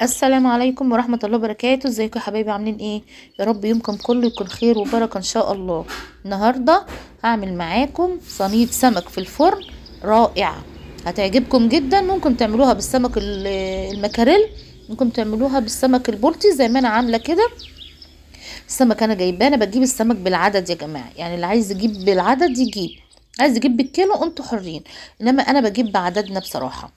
السلام عليكم ورحمة الله وبركاته. ازيكم يا حبايبي، عاملين ايه؟ يا رب يومكم كله يكون خير وبركة ان شاء الله. النهاردة هعمل معاكم صينية سمك في الفرن رائعة، هتعجبكم جدا. ممكن تعملوها بالسمك المكاريل، ممكن تعملوها بالسمك البلطي زي ما انا عاملة كده. السمك انا جايباه، انا بجيب السمك بالعدد يا جماعة، يعني اللي عايز يجيب بالعدد يجيب، عايز يجيب بالكيلو انتوا حرين، انما انا بجيب بعددنا بصراحة.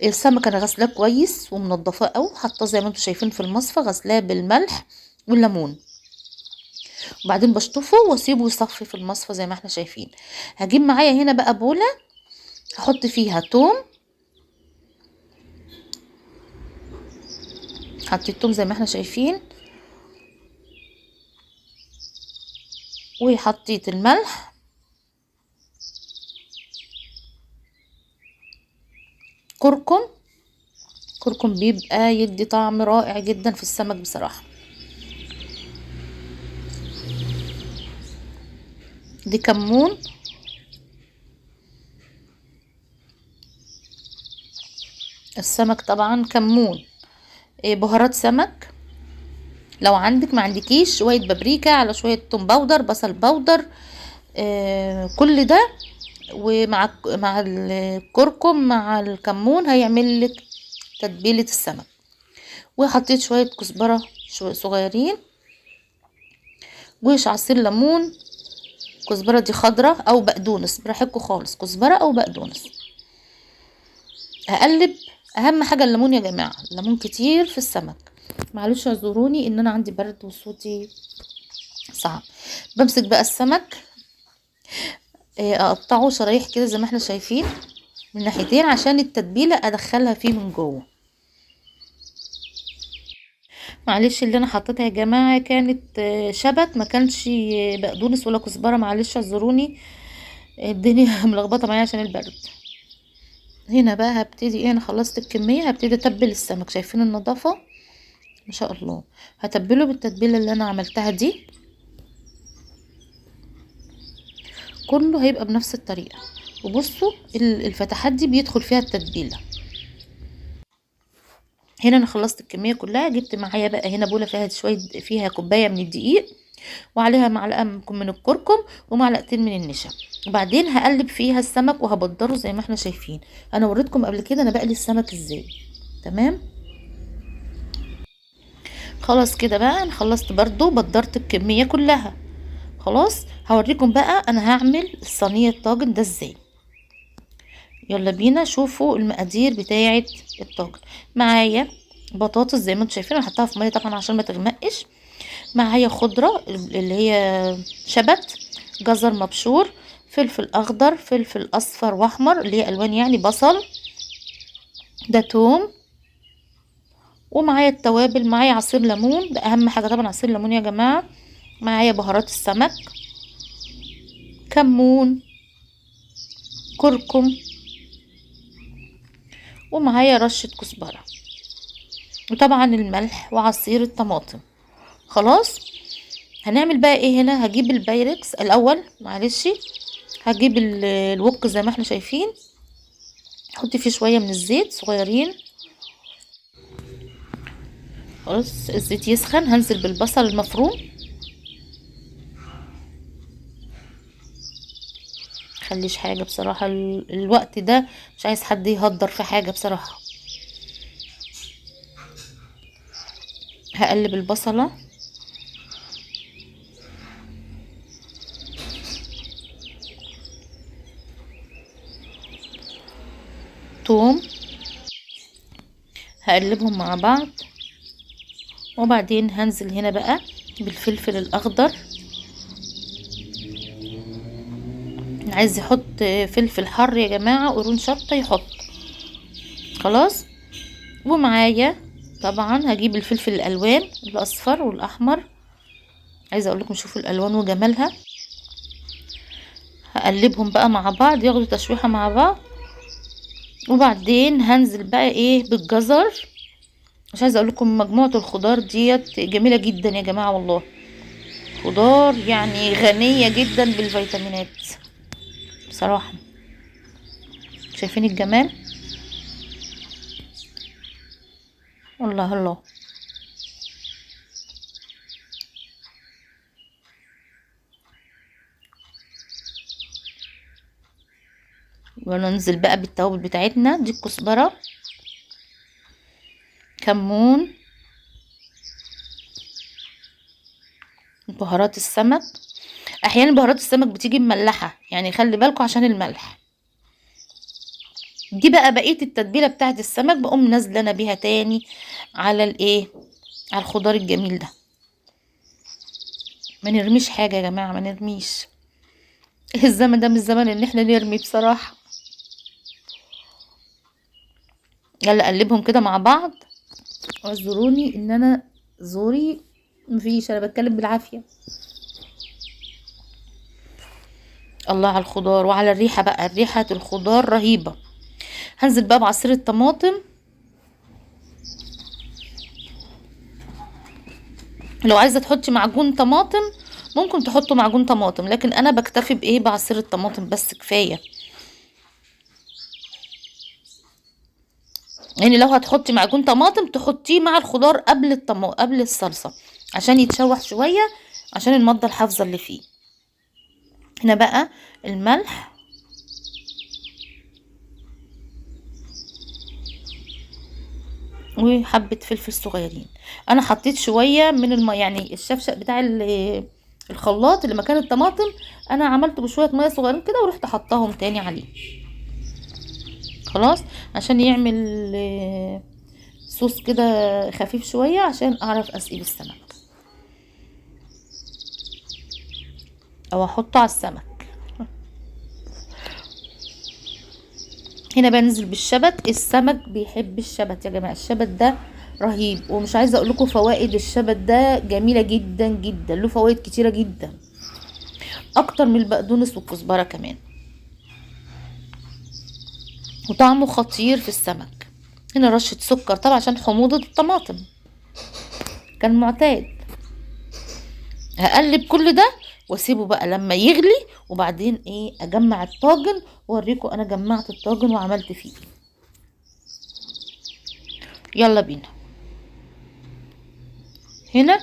السمك انا غسلاه كويس ومنضفاه قوي، حاطاه زي ما انتوا شايفين في المصفى، غسلاه بالملح والليمون، وبعدين بشطفه واسيبه يصفي في المصفى زي ما احنا شايفين. هجيب معايا هنا بقى بوله هحط فيها توم، حطيت توم زي ما احنا شايفين، وحطيت الملح، كركم. كركم بيبقى يدي طعم رائع جدا في السمك بصراحة. دي كمون، السمك طبعا كمون، بهارات سمك لو عندك، ما عندكيش شوية بابريكا على شوية توم powder، بصل powder، كل ده ومع الكركم مع الكمون هيعمل لك تتبيلة السمك. وحطيت شوية كزبرة شوية صغيرين، وش عصير ليمون. كزبرة دي خضرة او بقدونس، براحتكم خالص، كزبرة او بقدونس. هقلب، اهم حاجة الليمون يا جماعة، الليمون كتير في السمك. معلش اعذروني ان انا عندي برد وصوتي صعب. بمسك بقى السمك، اقطعه شرايح كده زي ما احنا شايفين من ناحيتين عشان التتبيله ادخلها فيه من جوه. معلش اللي انا حطيتها يا جماعة كانت شبت، ما كانش بقدونس ولا كزبره، معلش اعذروني الدنيا ملخبطة معايا عشان البرد. هنا بقى هبتدي ايه، انا خلصت الكمية، هبتدي اتبل السمك. شايفين النظافة ما شاء الله، هتبله بالتتبيله اللي انا عملتها دي، كله هيبقى بنفس الطريقة. وبصوا الفتحات دي بيدخل فيها التتبيله. هنا انا خلصت الكمية كلها. جبت معايا بقى هنا بوله فيها شوية، فيها كوباية من الدقيق وعليها معلقه من الكركم ومعلقتين من النشا، وبعدين هقلب فيها السمك وهبدره زي ما احنا شايفين. انا وريتكم قبل كده انا بقلي السمك ازاي. تمام خلاص كده بقى انا خلصت برضو، بدرت الكمية كلها خلاص. هوريكم بقى انا هعمل الصينية الطاجن ده ازاي. يلا بينا شوفوا المقادير بتاعه الطاجن. معايا بطاطس زي ما انتم شايفين، انا حطاها في مية طبعا عشان ما تغمقش. معايا خضرة اللي هي شبت، جزر مبشور، فلفل اخضر، فلفل اصفر واحمر اللي هي الوان يعني، بصل، ده توم، ومعايا التوابل، معايا عصير ليمون، ده اهم حاجة طبعا عصير ليمون يا جماعة. معايا بهارات السمك، كمون، كركم، ومعايا رشة كزبرة، وطبعا الملح وعصير الطماطم. خلاص هنعمل بقى ايه هنا. هجيب البايركس الاول، معلش هجيب الوك زي ما احنا شايفين، احط فيه شوية من الزيت صغيرين. خلاص الزيت يسخن، هنزل بالبصل المفروم، خليش حاجة بصراحة الوقت ده مش عايز حد يهدر في حاجة بصراحة. هقلب البصلة، توم، هقلبهم مع بعض، وبعدين هنزل هنا بقى بالفلفل الاخضر. عايز يحط فلفل حر يا جماعة، قرون شطة يحط. خلاص ومعايا طبعا هجيب الفلفل الالوان، الاصفر والاحمر، عايزه اقول لكم شوفوا الالوان وجمالها. هقلبهم بقى مع بعض، ياخدوا تشويحه مع بعض. وبعدين هنزل بقى ايه بالجزر. مش عايزه اقول لكم مجموعة الخضار ديت جميلة جدا يا جماعة والله، خضار يعني غنية جدا بالفيتامينات بصراحة. شايفين الجمال؟ الله الله. وننزل بقى بالتوابل بتاعتنا دي، الكزبره، كمون، بهارات السمك. احيانا بهارات السمك بتيجي مملحه، يعني خلي بالكم عشان الملح. دي بقى بقية التتبيله بتاعه السمك، بقوم نازله انا بيها تاني على الايه، على الخضار الجميل ده. ما نرميش حاجة يا جماعة، ما نرميش. الزمن ده مش زمن ان احنا نرمي بصراحة. يلا قلبهم كده مع بعض. اعذروني ان انا زوري مفيش، انا بتكلم بالعافية. الله على الخضار وعلى الريحة بقى، ريحه الخضار رهيبة. هنزل بقى بعصير الطماطم. لو عايزه تحطي معجون طماطم ممكن تحطوا معجون طماطم، لكن انا بكتفي بايه، بعصير الطماطم بس كفاية. يعني لو هتحطي معجون طماطم تحطيه مع الخضار قبل الصلصه عشان يتشوح شوية، عشان المادة الحافظة اللي فيه. هنا بقى الملح، وحبه فلفل صغيرين. انا حطيت شوية من يعني الشفشق بتاع الخلاط اللي مكان الطماطم، انا عملته بشوية مية صغيرين كده ورحت حطاهم تاني عليه خلاص، عشان يعمل صوص كده خفيف شوية، عشان اعرف اسقي بالسمك او احطه على السمك. هنا بنزل بالشبت. السمك بيحب الشبت يا جماعة، الشبت ده رهيب، ومش عايزه اقول لكم فوائد الشبت ده جميلة جدا جدا، له فوائد كتيرة جدا اكتر من البقدونس والكزبره كمان، وطعمه خطير في السمك. هنا رشه سكر طبعا عشان حموضه الطماطم كان معتاد. هقلب كل ده واسيبه بقى لما يغلي، وبعدين ايه اجمع الطاجن واوريكم انا جمعت الطاجن وعملت فيه. يلا بينا. هنا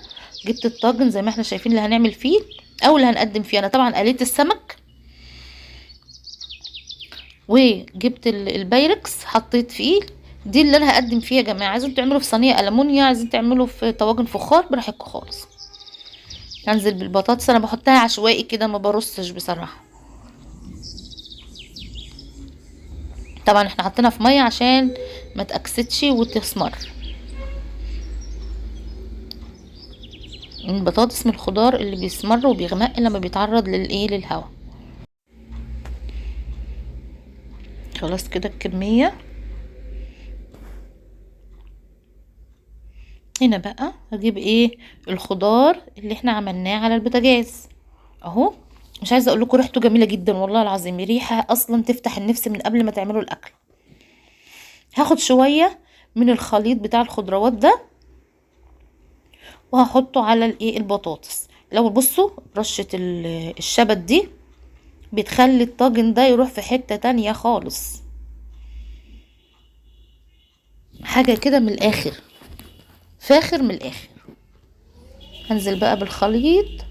جبت الطاجن زي ما احنا شايفين اللي هنعمل فيه او اللي هنقدم فيه. انا طبعا قليت السمك وجبت البايركس حطيت فيه، دي اللي انا هقدم فيها يا جماعة. عايزين تعملوا في صينية المونيا، عايزين تعملوا في طواجن فخار، براحتكم خالص. هنزل بالبطاطس، انا بحطها عشوائي كده ما برصش بصراحة. طبعا احنا حطيناها في مية عشان ما تاكسدش وتسمر. البطاطس من الخضار اللي بيسمر وبيغمق لما بيتعرض للايه، للهواء. خلاص كده الكمية. هنا بقى هجيب ايه الخضار اللي احنا عملناه على البوتاجاز اهو. مش عايزه اقول لكم ريحته جميلة جدا والله العظيم، ريحه اصلا تفتح النفس من قبل ما تعملوا الاكل. هاخد شوية من الخليط بتاع الخضروات ده وهحطه على الايه البطاطس. لو بصوا رشه الشبت دي بتخلي الطاجن ده يروح في حتة تانية خالص، حاجة كده من الاخر، فاخر من الاخر. هنزل بقى بالخليط.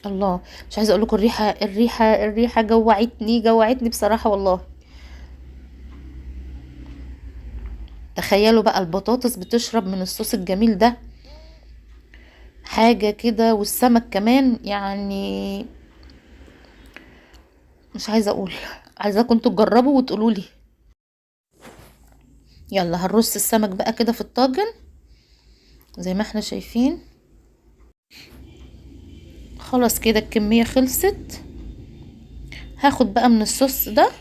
الله، مش عايزه اقول لكم الريحة الريحة الريحة جوعتني جوعتني بصراحة والله. تخيلوا بقى البطاطس بتشرب من الصوص الجميل ده، حاجة كده، والسمك كمان. يعني مش عايزه اقول، عايزاكم انتوا تجربوا وتقولوا لي. يلا هنرص السمك بقى كده في الطاجن زي ما احنا شايفين. خلاص كده الكمية خلصت. هاخد بقى من الصوص ده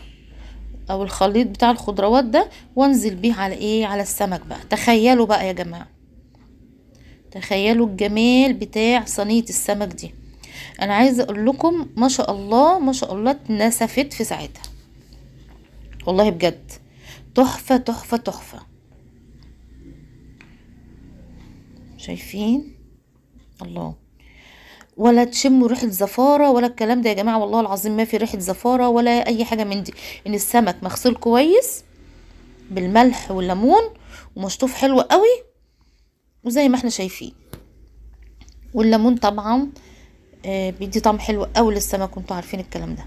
او الخليط بتاع الخضروات ده وانزل بيه على ايه، على السمك بقى. تخيلوا بقى يا جماعة، تخيلوا الجمال بتاع صينية السمك دي. انا عايزة اقول لكم ما شاء الله ما شاء الله اتنسفت في ساعتها والله، بجد تحفة تحفة تحفة. شايفين؟ الله. ولا تشموا ريحه زفاره ولا الكلام ده يا جماعة، والله العظيم ما في ريحه زفاره ولا اي حاجة من دي. ان السمك مغسول كويس بالملح والليمون ومشطوف حلو قوي وزي ما احنا شايفين، والليمون طبعا بيدي طعم حلو قوي للسمك، وانتوا عارفين الكلام ده.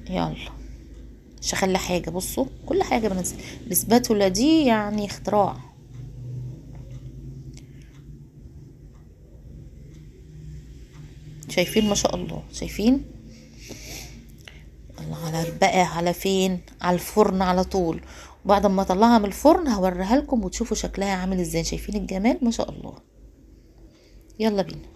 يلا مش هخلي حاجة، بصوا كل حاجة بنزل. الاسباتولا دي يعني اختراع. شايفين ما شاء الله، شايفين؟ الله على بقى، على فين؟ على الفرن على طول. وبعد ما اطلعها من الفرن هوريها لكم وتشوفوا شكلها عامل ازاي. شايفين الجمال ما شاء الله؟ يلا بينا.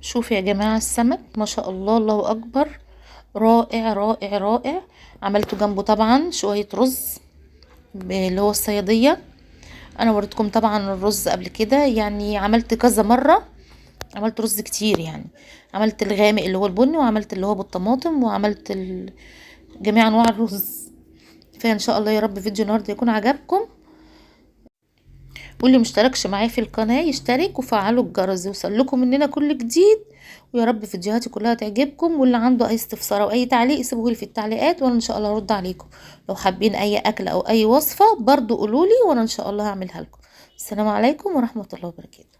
شوفوا يا جماعة السمك ما شاء الله، الله اكبر، رائع رائع رائع. عملته جنبه طبعا شوية رز اللي هو الصيادية. انا وريتكم طبعا الرز قبل كده، يعني عملت كذا مرة، عملت رز كتير يعني. عملت الغامق اللي هو البني، وعملت اللي هو بالطماطم، وعملت جميع انواع الرز. فان شاء الله يا رب فيديو النهارده يكون عجبكم، واللي مشتركش معايا في القناة يشترك وفعلوا الجرس يوصل لكم مننا كل جديد، ويا رب فيديوهاتي كلها تعجبكم. واللي عنده اي استفسار او اي تعليق سيبوه لي في التعليقات، وانا ان شاء الله ارد عليكم. لو حابين اي اكل او اي وصفه برضو قولولي، وانا ان شاء الله هعملها لكم. السلام عليكم ورحمة الله وبركاته.